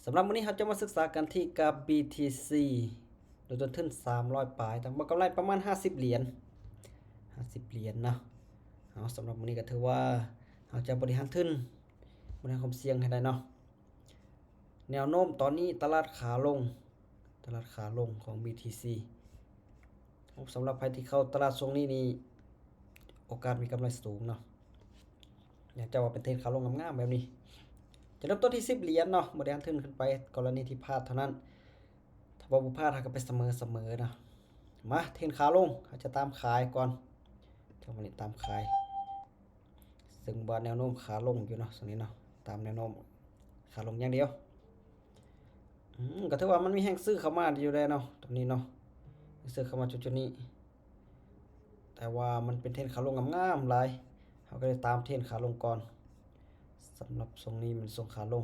ສຳລັບມື້ນີ້ເຮົາຈະມາສຶກສາກັນທີ່ກາບ ບີທີຊີ ໂດຍຕົ້ນທຶນສາມຮ້ອຍປາຍ ແຕ່ວ່າກຳໄລປະມານຫ້າສິບຫຼຽນ ຫ້າສິບຫຼຽນເນາະ. ເອົາ ສຳລັບມື້ນີ້ກໍຖືວ່າເຮົາຈະບໍລິຫານທຶນ ບໍລິຫານຄວາມສ່ຽງໃຫ້ໄດ້ເນາະ. ແນວໂນ້ມຕອນນີ້ຕະຫຼາດຂາລົງ ຕະຫຼາດຂາລົງຂອງ ບີທີຊີ ສຳລັບໃຜທີ່ເຂົ້າຕະຫຼາດຊ່ວງນີ້ນີ້ ໂອກາດມີກຳໄລສູງເນາະ. ເນື່ອງຈາກວ່າເປັນເທຣນຂາລົງງາມໆແບບນີ້ ຈະເລີ່ມຕົ້ນທີ່ສິບຫຼຽນເນາະ ບໍລິຫານທຶນຂຶ້ນໄປ ກໍລະນີທີ່ພາດເທົ່ານັ້ນ. ຖ້າວ່າບໍ່ພາດ ເຮົາກໍໄປສະເໝີ ສະເໝີເນາະ. ມາ ເທຣນຂາລົງ ເຮົາຈະຕາມຂາຍກ່ອນ ຈັງຫວະນີ້ຕາມຂາຍ. ເຊິ່ງວ່າແນວໂນ້ມຂາລົງຢູ່ເນາະ ຊ່ວງນີ້ເນາະ ຕາມແນວໂນ້ມຂາລົງຢ່າງດຽວ. ອືມ ກໍຖືວ່າມັນມີແຮງຊື້ເຂົ້າມາຢູ່ແລ້ວເນາະ ຕອນນີ້ເນາະ ຊື້ເຂົ້າມາຈຸດໆນີ້ ແຕ່ວ່າມັນເປັນເທຣນຂາລົງງາມໆຫຼາຍ ເຮົາກໍເລີຍຕາມເທຣນຂາລົງກ່ອນ. ສຳລັບຊ່ວງນີ້ແມ່ນຊ່ວງຂາລົງ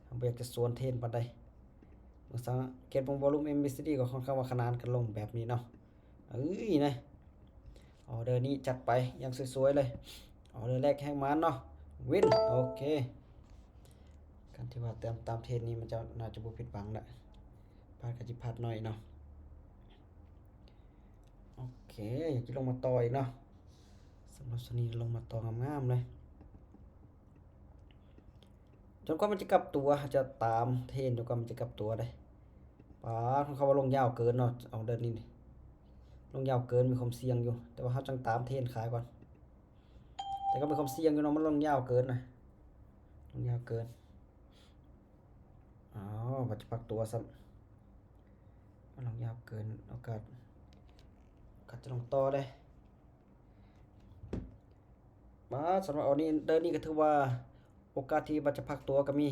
ເຮົາບໍ່ຢາກຈະສວນເທຣນປານໃດ. ເບິ່ງສັງເກດເບິ່ງວອລຸມ ເອັມເອສດີ ກໍຄ່ອນຂ້າງວ່າຂະໜານກັນລົງແບບນີ້ເນາະ. ເອີຍ ນະ ອໍເດີນີ້ຈັດໄປຢ່າງສວຍໆເລີຍ ອໍເດີແລກແຮງມານເນາະ ວິນ. ໂອເຄ ການທີ່ວ່າຕາມ ຕາມເທຣນນີ້ ມັນຈະ ໜ້າຈະບໍ່ຜິດຫວັງລະ ພາດກໍຊິພາດໜ້ອຍເນາະ. ໂອເຄ ຢາກຈະລົງມາຕໍ່ອີກເນາະ. ສຳລັບໂຊນີ້ລົງມາຕໍ່ງາມໆເລີຍ ຈົນກວ່າມັນຈະກັບຕົວ ເຮົາຈະຕາມເທຣນຈົນກວ່າມັນຈະກັບຕົວເດ້. ປາດ ເຂົາວ່າລົງຍາວເກີນເນາະ ອໍເດີນີ້ ລົງຍາວເກີນ ມີຄວາມສ່ຽງຢູ່ ແຕ່ວ່າເຮົາຈັ່ງຕາມເທຣນຂາຍກ່ອນ. ແຕ່ກໍມີຄວາມສ່ຽງຢູ່ເນາະ ມັນລົງຍາວເກີນນະ ລົງຍາວເກີນ. ອ້າວ ວ່າຈະພັກຕົວຊ້ຳ ມັນລົງຍາວເກີນ ໂອກາດ ໂອກາດຈະລົງຕໍ່ເດ້. ມາ ສຳລັບອໍເດີນີ້ກໍຖືວ່າໂອກາດທີ່ວ່າຈະພັກຕົວກໍມີ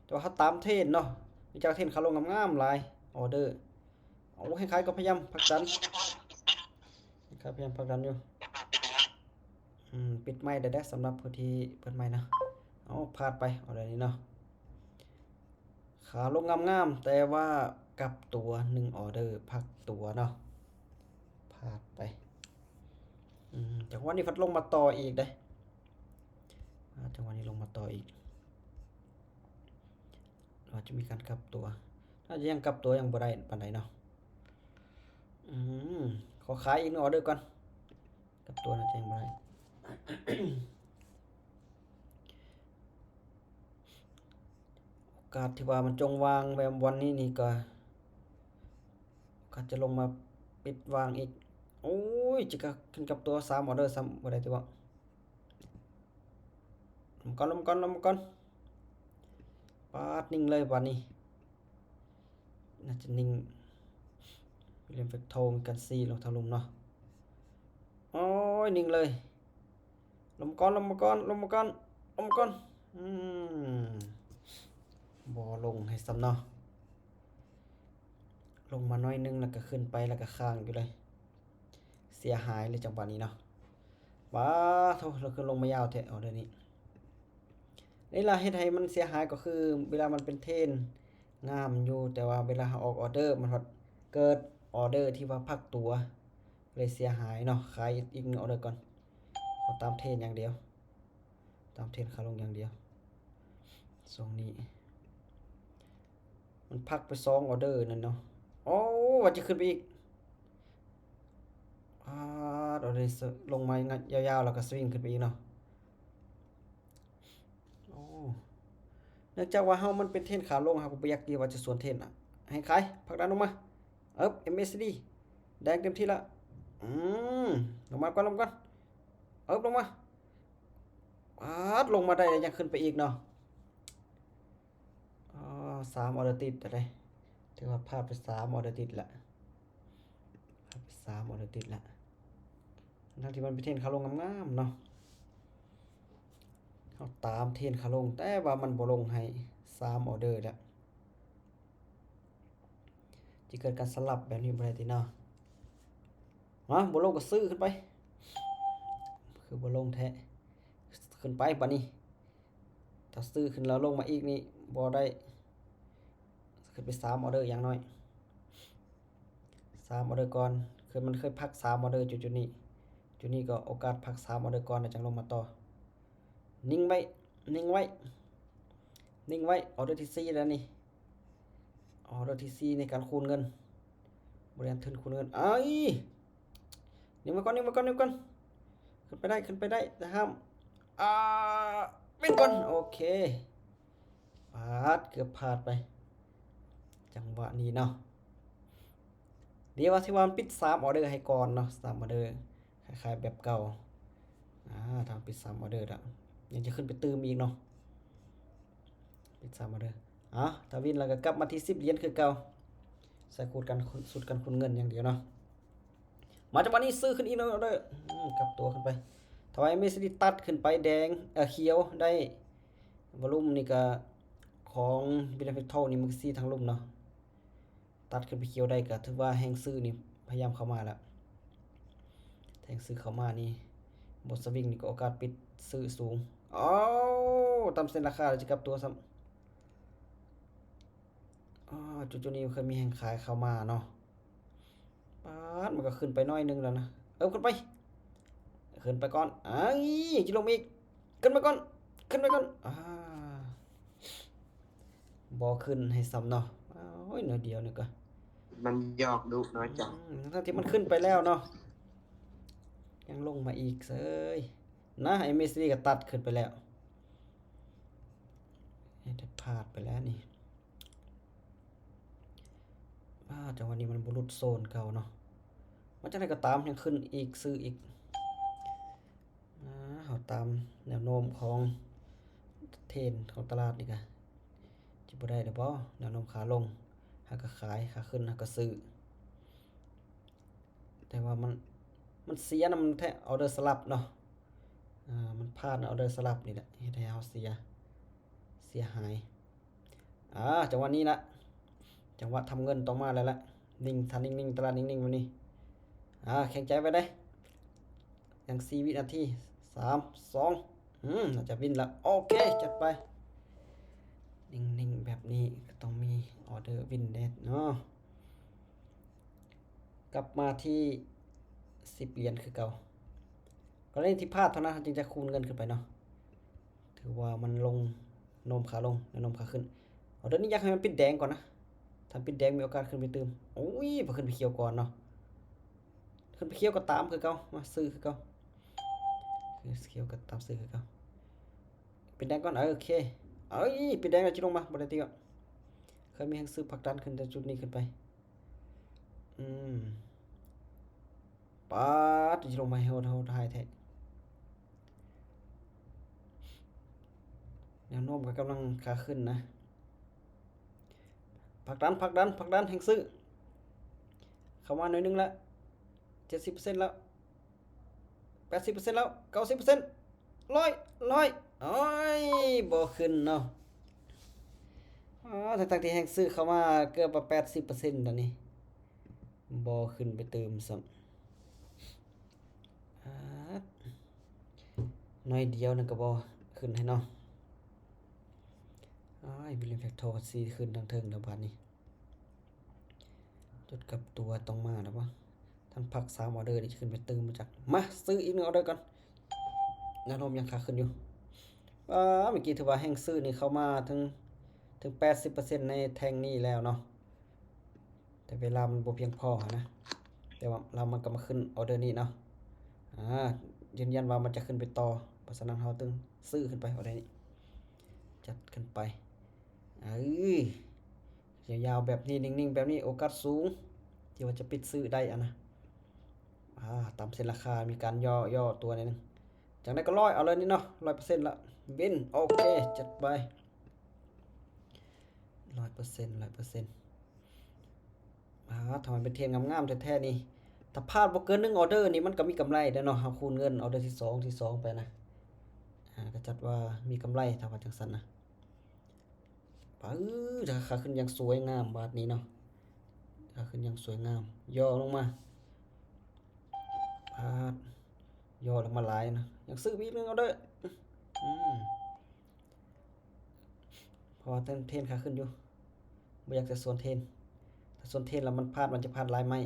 ແຕ່ວ່າເຮົາຕາມເທຣນເນາະ ມີຈັກເທຣນຂາລົງງາມໆຫຼາຍ ອໍເດີ. ໂອ້ ໃຫ້ຂາຍກໍພະຍາຍາມຜັກດັນ ໃຫ້ຂາຍພະຍາຍາມຜັກດັນຢູ່. ອືມ ປິດໄມ້ໄດ້ເດ້ ສຳລັບຜູ້ທີ່ເປີດໄມ້ເນາະ. ເອົາ ພາດໄປ ອໍເດີນີ້ເນາະ ຂາລົງງາມໆ ແຕ່ວ່າກັບຕົວ ໜຶ່ງອໍເດີ ພັກຕົວເນາະ ພາດໄປ. ອືມ ຈັງຫວະນີ້ພັດລົງມາຕໍ່ອີກເດ້ ອາ ຈັງຫວະນີ້ລົງມາຕໍ່ອີກ ວ່າຈະມີການກັບຕົວ ໜ້າຈະຍັງກັບຕົວຍັງບໍ່ໄດ້ປານໃດເນາະ. ອືມ ຂໍຂາຍອີກໜຶ່ງອໍເດີກ່ອນ ກັບຕົວໜ້າຈະຍັງບໍ່ໄດ້. ໂອກາດທີ່ວ່າມັນຈົ່ງວ່າງແວມວັນນີ້ນີ້ກໍ ໂອກາດຈະລົງມາປິດວ່າງອີກ. ໂອ້ຍ ຈະກະຂຶ້ນກັບຕົວສາມອໍເດີຊ້ຳ ບໍ່ໄດ້ຕິເບາະ. ລົງມາກ່ອນ ລົງມາກ່ອນ ລົງມາກ່ອນ. ປາດ ນິ່ງເລີຍບາດນີ້ ໜ້າຈະນິ່ງ. ວິລຽມ ແຟກໂທ ມີການຊີ້ລົງທາງລຸ່ມເນາະ. ໂອ້ຍ ນິ່ງເລີຍ. ລົງມາກ່ອນ ລົງມາກ່ອນ ລົງມາກ່ອນ ລົງມາກ່ອນ. ອືມ ບໍ່ລົງໃຫ້ຊ້ຳເນາະ ລົງມາໜ້ອຍໜຶ່ງ ແລ້ວກໍຂຶ້ນໄປ ແລ້ວກໍຄ້າງຢູ່ເລີຍ. ເສຍຫາຍເລີຍຈັງຫວະນີ້ເນາະ. ປາໂທ້ ລະຄືລົງມາຍາວແທ້ອໍເດີນີ້. ນີ້ລະເຮັດໃຫ້ມັນເສຍຫາຍກໍຄື ເວລາມັນເປັນເທຣນງາມຢູ່ ແຕ່ວ່າເວລາເຮົາອອກອໍເດີ ມັນພັດເກີດອໍເດີທີ່ວ່າພັກຕົວ ເລີຍເສຍຫາຍເນາະ. ຂາຍອີກໜຶ່ງອໍເດີກ່ອນ ເຮົາຕາມເທຣນຢ່າງດຽວ ຕາມເທຣນຂາລົງຢ່າງດຽວ. ຊ່ວງນີ້ມັນພັກໄປສອງອໍເດີນັ້ນເນາະ. ໂອ້ ວ່າຈະຂຶ້ນໄປອີກ. ອາ ອໍເດີນີ້ ສ- ລົງມາຍາວໆ ແລ້ວກໍສະວິງຂຶ້ນໄປອີກເນາະ. ໂອ້ ເນື່ອງຈາກວ່າເຮົາມັນເປັນເທຣນຂາລົງ ເຮົາກໍບໍ່ຢາກທີ່ວ່າຈະສວນເທຣນນະ. ໃຫ້ຂາຍ ຜັກດັນລົງມາ. ເອີບ ເອັມເອສດີ ແດງເຕັມທີ່ລະ. ອືມ ລົງມາກ່ອນ ລົງມາກ່ອນ. ເອີບ ລົງມາ. ປາດ ລົງມາໄດ້ແລ້ວຍັງຂຶ້ນໄປອີກເນາະ. ອໍ ສາມອໍເດີຕິດແລ້ວເດ້ ຖືວ່າພາດໄປສາມອໍເດີຕິດລະ ພາດໄປສາມອໍເດີຕິດລະ. ທັງທີ່ມັນເປັນເທຣນຂາລົງງາມໆເນາະ ເຮົາຕາມເທຣນຂາລົງ ແຕ່ວ່າມັນບໍ່ລົງໃຫ້ສາມອໍເດີລະ. ຈະເກີດການສະຫຼັບແບບນີ້ບໍ່ໄດ້ຕິເນາະ. ມາ ບໍ່ລົງກໍຊື້ຂຶ້ນໄປ. ຄືບໍ່ລົງແທ້ ຂຶ້ນໄປບາດນີ້. ຖ້າຊື້ຂຶ້ນແລ້ວລົງມາອີກນີ້ບໍ່ໄດ້. ຂຶ້ນໄປສາມອໍເດີຢ່າງໜ້ອຍ ສາມອໍເດີກ່ອນ. ຄືມັນເຄີຍພັກສາມອໍເດີຈຸດໆນີ້ ຈຸດນີ້ກໍໂອກາດພັກສາມອໍເດີກ່ອນ ແລ້ວຈັ່ງລົງມາຕໍ່. ນິ່ງໄວ້ ນິ່ງໄວ້ ນິ່ງໄວ້. ອໍເດີທີສີ່ແລ້ວນີ້ ອໍເດີທີສີ່ໃນການຄູນເງິນ ບໍລິຫານທຶນຄູນເງິນ. ເອີຍ ຍິງມາກ່ອນ ຍິງມາກ່ອນ ຍິງມາກ່ອນ. ຂຶ້ນໄປໄດ້ ຂຶ້ນໄປໄດ້ ແຕ່ຫ້າມ ອ່າ ເປັນກ່ອນ. ໂອເຄ ປາດ ເກືອບພາດໄປ ຈັງຫວະນີ້ເນາະ. ດຽວວ່າຊິວ່າມັນປິດສາມອໍເດີໃຫ້ກ່ອນເນາະ ສາມອໍເດີ ຄ້າຍໆແບບເກົ່າ. ອ່າ ຖ້າປິດສາມອໍເດີແລ້ວ ຍັງຈະຂຶ້ນໄປຕື່ມອີກເນາະ ປິດສາມອໍເດີ. ອ່າ ຖ້າວິນແລ້ວກໍກັບມາທີ່ສິບຫຼຽນຄືເກົ່າ ໃສ່ສູດການຄູນ ສູດການຄູນເງິນຢ່າງດຽວເນາະ. ມາຈັງຫວະນີ້ຊື້ຂຶ້ນອີກເນາະ ອໍເດີ ອືມ ກັບຕົວຂຶ້ນໄປ. ຖ້າວ່າເອັມເອສດີຕັດຂຶ້ນໄປແດງ ເອີ ຂຽວໄດ້ ວອລຸມນີ້ກໍຂອງ Benefactor ນີ້ມັນກໍຊີ້ທາງລຸ່ມເນາະ. ຕັດຂຶ້ນໄປຂຽວໄດ້ກໍຖືວ່າແຮງຊື້ນີ້ພະຍາຍາມເຂົ້າມາແລ້ວ ແຮງຊື້ເຂົ້າມານີ້ ບໍ່ສະວິງນີ້ກໍໂອກາດປິດຊື້ສູງ. ເອົາ ຕາມເສັ້ນລາຄາແລ້ວຈະກັບຕົວຊ້ຳ. ອໍ ຈຸດໆນີ້ເຄີຍມີແຮງຂາຍເຂົ້າມາເນາະ. ປາດ ມັນກໍຂຶ້ນໄປໜ້ອຍໜຶ່ງແລ້ວນະ. ເອີ ຂຶ້ນໄປ ຂຶ້ນໄປກ່ອນ. ເອີຍ ຊິລົງມາອີກ. ຂຶ້ນໄປກ່ອນ ຂຶ້ນໄປກ່ອນ. ອ່າ ບໍ່ຂຶ້ນໃຫ້ຊ້ຳເນາະ. ໂອ້ຍ ໜ້ອຍດຽວນີ້ກໍ ມັນຢອກດຸເນາະ ອືມ ທັງທີ່ມັນຂຶ້ນໄປແລ້ວເນາະ ຍັງລົງມາອີກເສີຍນະ. ເອັມເອສດີກໍຕັດຂຶ້ນໄປແລ້ວ ເຮັດໃຫ້ພາດໄປແລ້ວນີ້. ອ່າ ຈັງຫວະນີ້ມັນບໍ່ຫຼຸດໂຊນເກົ່າເນາະ. ມາຈັ່ງໃດກໍຕາມ ຍັງຂຶ້ນອີກ ຊື້ອີກ. ອ່າ ເຮົາຕາມແນວໂນ້ມຂອງເທຣນຂອງຕະຫຼາດນີ້ກະ ຈະບໍ່ໄດ້ແລ້ວບໍ? ແນວໂນ້ມຂາລົງ ເຮົາກໍຂາຍ, ຂາຂຶ້ນ ເຮົາກໍຊື້. ແຕ່ວ່າມັນ, ມັນເສຍນຳແທ້ ອໍເດີສະຫຼັບເນາະ. ອ່າ ມັນພາດນຳອໍເດີສະຫຼັບນີ້ແຫຼະ ເຮັດໃຫ້ເຮົາເສຍ, ເສຍຫາຍ. ອ່າ ຈັງຫວະນີ້ລະ ຈັງຫວະທຳເງິນຕ້ອງມາແລ້ວລະ. ນິ່ງ, ຖ້ານິ່ງໆ ຕະຫຼາດນິ່ງໆ ແບບນີ້. ອ່າ ແຂງໃຈໄວ້ເດີ້ ຍັງສີ່ວິນາທີ. ສາມ ສອງ ອືມ ໜ້າຈະວິນລະ. ໂອເຄ ຈັດໄປ. ນິ່ງໆ ແບບນີ້ກໍຕ້ອງມີອໍເດີວິນເດ້ເນາະ. ກັບມາທີ່ສິບຫຼຽນຄືເກົ່າ. ກໍລະນີທີ່ພາດເທົ່ານັ້ນ ເຮົາຈຶ່ງຈະຄູນເງິນຂຶ້ນໄປເນາະ. ຖືວ່າມັນລົງ, ໂນ້ມຂາລົງ ແລະ ໂນ້ມຂາຂຶ້ນ. ອໍເດີນີ້ຢາກໃຫ້ມັນປິດແດງກ່ອນນະ. ຖ້າປິດແດງມີໂອກາດຂຶ້ນໄປຕື່ມ. ໂອ້ຍ ບໍ່ຂຶ້ນໄປຂຽວກ່ອນເນາະ. ຂຶ້ນໄປຂຽວກໍຕາມຄືເກົ່າ, ມາຊື້ຄືເກົ່າ. ຂຽວກໍຕາມຊື້ຄືເກົ່າ. ປິດແດງກ່ອນ. ເອີ ໂອເຄ. ເອີຍ ປິດແດງແລ້ວຊິລົງມາ. ບໍ່ໄດ້ຕິ ເຄີຍມີແຮງຊື້ຜັກດັນຂຶ້ນແຕ່ຈຸດນີ້ຂຶ້ນໄປ. ອືມ ປາດ ຊິລົງມາໃຫ້ໂຫດ, ໂຫດຮ້າຍແທ້. ແນວໂນ້ມກໍກຳລັງຂາຂຶ້ນນະ. ຜັກດັນ, ຜັກດັນ, ຜັກດັນແຮງຊື້ ເຂົ້າມາໜ້ອຍໜຶ່ງລະ. ເຈັດສິບເປີເຊັນແລ້ວ, ແປດສິບເປີເຊັນແລ້ວ, ເກົ້າສິບເປີເຊັນ. ຮ້ອຍ ຮ້ອຍ ໂອ້ຍ ບໍ່ຂຶ້ນເນາະ. ອໍ ທັງໆທີ່ແຮງຊື້ເຂົ້າມາເກືອບວ່າແປດສິບເປີເຊັນຕອນນີ້ ບໍ່ຂຶ້ນໄປຕື່ມຊ້ຳ. ອາດ ໜ້ອຍດຽວໜຶ່ງກໍບໍ່ຂຶ້ນໃຫ້ເນາະ. ອ້າຍ Benefactor ກໍຊິຂຶ້ນທາງເທິງແລ້ວບາດນີ້. ຈຸດກັບຕົວຕ້ອງມາແລ້ວວະ. ທັນພັກສາມອໍເດີນີ້ ຈະຂຶ້ນໄປຕື່ມມາຈັກ. ມາ ຊື້ອີກໜຶ່ງອໍເດີກ່ອນ. ແນວໂນ້ມຍັງຂາຂຶ້ນຢູ່. ອ່າ ເມື່ອກີ້ຖືວ່າແຮງຊື້ນີ້ເຂົ້າມາເຖິງ, ເຖິງແປດສິບເປີເຊັນໃນແທ່ງນີ້ແລ້ວເນາະ. ແຕ່ເວລາມັນບໍ່ພຽງພໍຫັ້ນນະ. ແຕ່ວ່າລາວມັນກໍມາຂຶ້ນອໍເດີນີ້ເນາະ. ອ່າ ຢືນຢັນວ່າມັນຈະຂຶ້ນໄປຕໍ່. ເພາະສະນັ້ນເຮົາຈຶ່ງຊື້ຂຶ້ນໄປອໍເດີນີ້. ຈັດຂຶ້ນໄປ. ເອີ ຍາວໆແບບນີ້ ນິ່ງໆແບບນີ້ ໂອກາດສູງທີ່ວ່າຈະປິດຊື້ໄດ້ຫັ້ນນະ. ອ່າ ຕາມເສັ້ນລາຄາມີການຫຍໍ້ໆຕົວໜ້ອຍໜຶ່ງ. ຈັ່ງໃດກໍຮ້ອຍ ເອົາເລີຍນີ້ເນາະ. ຮ້ອຍເປີເຊັນລະ ວິນ. ໂອເຄ ຈັດໄປ. ຮ້ອຍເປີເຊັນ ຮ້ອຍເປີເຊັນ. ອ່າ ຖ້າມັນເປັນເທຣນງາມໆແທ້ໆນີ້ ຖ້າພາດບໍ່ເກີນໜຶ່ງອໍເດີນີ້ ມັນກໍມີກຳໄລເດ້ເນາະ. ເຮົາຄູນເງິນອໍເດີທີສອງ ທີສອງໄປນະ. ອ່າ ກໍຈັດວ່າມີກຳໄລ ຖ້າວ່າຈັ່ງຊັ້ນນະ. ປາດ ຂາຂຶ້ນຢ່າງສວຍງາມບາດນີ້ເນາະ. ຂາຂຶ້ນຢ່າງສວຍງາມ. ຫຍໍ້ລົງມາ. ປາດ ຫຍໍ້ລົງມາຫຼາຍນະ. ຍັງຊື້ອີກໜຶ່ງອໍເດີ. ອືມ ເພາະວ່າເທຣນຂາຂຶ້ນຢູ່ ບໍ່ຢາກຈະສວນເທຣນ. ຖ້າສວນເທຣນແລ້ວມັນພາດ, ມັນຈະພາດຫຼາຍໄມ້.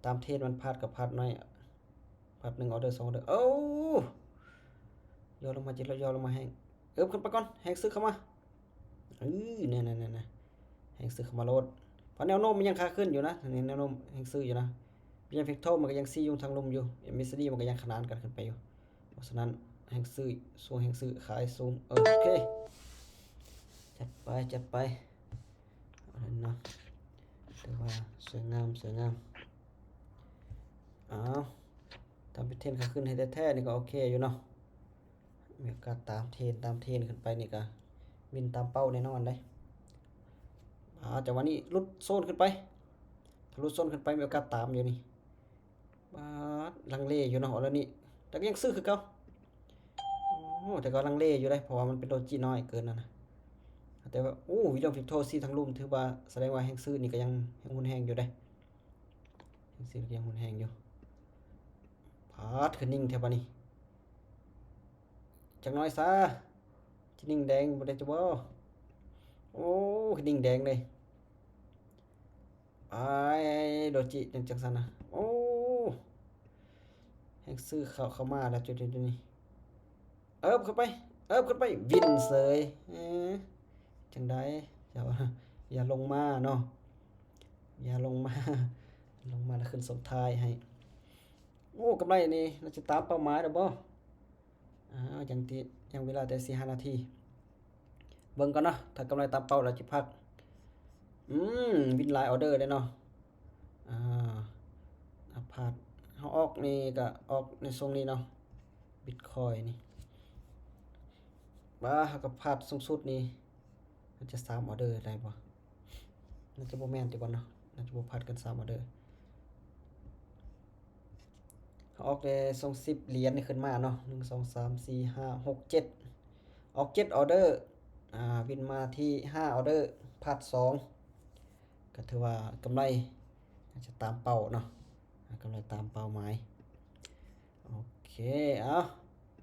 ຕາມເທຣນມັນພາດກໍພາດໜ້ອຍ, ພາດໜຶ່ງອໍເດີ ສອງອໍເດີ. ໂອ້ ຫຍໍ້ລົງມາ, ຈິດແລ້ວຫຍໍ້ລົງມາແຮງ. ເອີບ ຂຶ້ນໄປກ່ອນ, ແຮງຊື້ເຂົ້າມາ. ເອີ ແນ່ໆໆ. ຍັງຊື້ເຂົ້າມາໂລດ ເພາະແນວໂນ້ມມັນຍັງຂາຂຶ້ນຢູ່ນະ ແນວໂນ້ມແຮງຊື້ຢູ່ນະ William Factor ມັນກໍຍັງຊີ້ຢູ່ທາງລຸ່ມຢູ່ MACD ມັນກໍຍັງຂະໜານກັນຂຶ້ນໄປຢູ່ ເພາະສະນັ້ນແຮງຊື້ສູງ ແຮງຊື້ຂາຍສູງ ເອີ ໂອເຄ ຈັດໄປ ຈັດໄປ ເອົາເນາະ ຖືວ່າສວຍງາມ ສວຍງາມ ອ້າວ ຕາມເທຣນຂາຂຶ້ນໃຫ້ແທ້ໆ ນີ້ກໍໂອເຄຢູ່ເນາະ ມີໂອກາດຕາມເທຣນ ຕາມເທຣນຂຶ້ນໄປນີ້ກໍວິນຕາມເປົ້າແນ່ນອນເດ້ ອາ ຈັງຫວະນີ້ຫຼຸດໂຊນຂຶ້ນໄປ ຖ້າຫຼຸດໂຊນຂຶ້ນໄປມີໂອກາດຕາມຢູ່ນີ້ ບາດ ລັງເລຢູ່ເນາະ ເອົາແລ້ວນີ້ ແຕ່ກໍຍັງຊື້ຄືເກົ່າ ໂອ້ ແຕ່ກໍລັງເລຢູ່ເດ້ ເພາະວ່າມັນເປັນໂດຈິນ້ອຍເກີນຫັ້ນນະ ແຕ່ວ່າ ໂອ້ William Factor ຊີ້ທາງລຸ່ມ ຖືວ່າສະແດງວ່າແຮງຊື້ນີ້ກໍຍັງ ຍັງຮຸນແຮງຢູ່ເດ້ ແຮງຊື້ກໍຍັງຮຸນແຮງຢູ່ ບາດ ຄືນິ່ງແທ້ບາດນີ້ ຈັກໜ້ອຍຊະ ຊິນິ່ງແດງບໍ່ໄດ້ຈະບໍ່ ໂອ້ ຄືນິ່ງແດງເດ້ ອ້າຍ ໂດຈິຈັ່ງຊັ້ນນະ ໂອ້ ແຮງຊື້ເຂົ້າ ເຂົ້າມາແລ້ວຈຸດນີ້ ເອີບ ເຂົ້າໄປ ເອີບ ຂຶ້ນໄປ ວິນເສີຍ ເອີ ຈັ່ງໃດ ເຈົ້າ ຢ່າລົງມາເນາະ ຢ່າລົງມາ ລົງມາແລ້ວຂຶ້ນສົ່ງທ້າຍໃຫ້ ໂອ້ ກຳໄລນີ້ໜ້າຈະຕາມເປົ້າໝາຍແລ້ວບໍ່? ອ້າວ ຍັງຕິ ຍັງເວລາແຕ່ສີ່ຫ້ານາທີ ເບິ່ງກ່ອນເນາະ ຖ້າກຳໄລຕາມເປົ້າແລ້ວຈະພັກ ອືມ ວິນຫຼາຍອອເດີເດ້ເນາະ ອ່າ ອາ ພາດ ເຮົາອອກນີ້ກໍອອກໃນຊ່ວງນີ້ເນາະ ບິດຄອຍນີ້ ວ່າເຮົາກໍພາດສູງສຸດນີ້ ມັນຈະສາມອອເດີໄດ້ບໍ່? ໜ້າຈະບໍ່ແມ່ນຕິບໍ່ເນາະ ໜ້າຈະບໍ່ພາດເກີນສາມອອເດີ ເຮົາອອກແຕ່ຊ່ວງສິບຫຼຽນນີ້ຂຶ້ນມາເນາະ ໜຶ່ງ ສອງ ສາມ ສີ່ ຫ້າ ຫົກ ເຈັດ ອອກເຈັດອອເດີ ອ່າ ວິນມາທີ່ຫ້າອອເດີ ພາດສອງ ກໍຖືວ່າກຳໄລ ອາດຈະຕາມເປົ້າເນາະ ອາ ກຳໄລຕາມເປົ້າໝາຍ ໂອເຄ ເອົາ